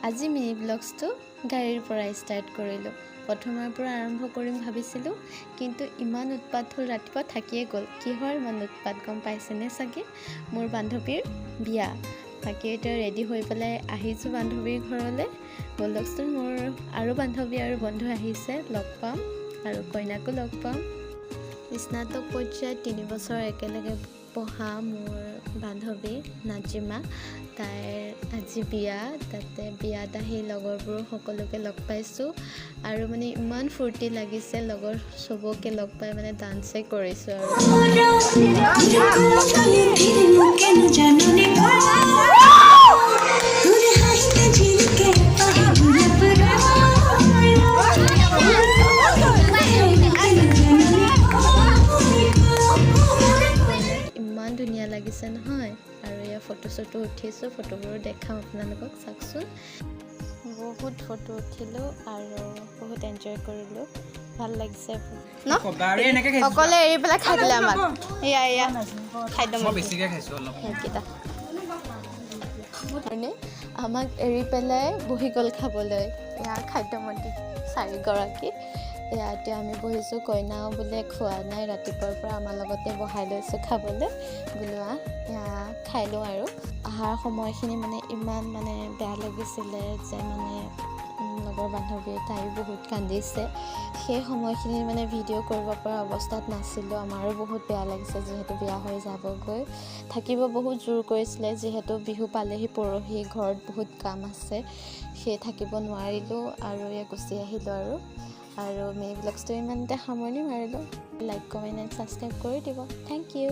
আজি মিনি ব্লগছটো গাড়ীৰ পৰা ষ্টাৰ্ট কৰিলোঁ। প্ৰথমৰ পৰা আৰম্ভ কৰিম ভাবিছিলোঁ, কিন্তু ইমান উৎপাত হ'ল ৰাতিপুৱা, থাকিয়ে গ'ল। কিহৰ ইমান উৎপাত গম পাইছেনে চাগে? মোৰ বান্ধৱীৰ বিয়া। বাকী এতিয়া ৰেডি হৈ পেলাই আহিছোঁ বান্ধৱীৰ ঘৰলৈ। ব'লকচোন, মোৰ আৰু বান্ধৱী আৰু বন্ধু আহিছে, লগ পাম আৰু কইনাকো লগ পাম। স্নাতক পৰ্যায়ত 3 বছৰ একেলগে পঢ়া মোৰ বান্ধৱী নাজিমা, তাইৰ আজি বিয়া। তাতে বিয়াত আহি লগৰবোৰ সকলোকে লগ পাইছোঁ আৰু মানে ইমান ফূৰ্তি লাগিছে, লগৰ চবকে লগ পাই মানে ডান্সে কৰিছোঁ। আৰু কেন জাননে তোর হাসিতে ঝিলকে পাহি গোলাপ। কেন জাননে? ইমান ধুনীয়া লাগিছে নহয়। আৰু এয়া ফটো চটো উঠিছোঁ, ফটোবোৰো দেখাম আপোনালোকক, চাওকচোন। বহুত ফটো উঠিলোঁ আৰু বহুত এনজয় কৰিলোঁ, ভাল লাগিছে ন? আৰু এনেকে খাইছো। অকলে এৰি পেলাই খাই দিলে আমাক। এয়া এয়া খাদ্য। মই বেছিকে খাইছো অলপ। সেইকেইটা মানে আমাক এৰি পেলাই বহি গ'ল খাবলৈ। এয়া খাদ্যমন্ত্ৰী চাৰিগৰাকী। এয়া এতিয়া আমি বহিছোঁ। কইনাও বোলে খোৱা নাই ৰাতিপুৱাৰ পৰা, আমাৰ লগতে বহাই লৈছোঁ খাবলৈ। বোলো আহ, এয়া খাই লওঁ। আৰু অহাৰ সময়খিনি মানে ইমান মানে বেয়া লাগিছিলে যে মানে লগৰ বান্ধৱী তাইও বহুত কান্দিছে। সেই সময়খিনি মানে ভিডিঅ' কৰিব পৰা অৱস্থাত নাছিলোঁ। আমাৰো বহুত বেয়া লাগিছে, যিহেতু বিয়া হৈ যাবগৈ। থাকিব বহুত জোৰ কৰিছিলে, যিহেতু বিহু পালেহি পৰহি, ঘৰত বহুত কাম আছে, সেই থাকিব নোৱাৰিলোঁ আৰু এয়া গুচি আহিলোঁ। আৰু মিনি ব্লগছটো ইমানতে সামৰণি মাৰিলোঁ। লাইক, কমেণ্ট এণ্ড ছাবস্ক্ৰাইব কৰি দিব। Thank U.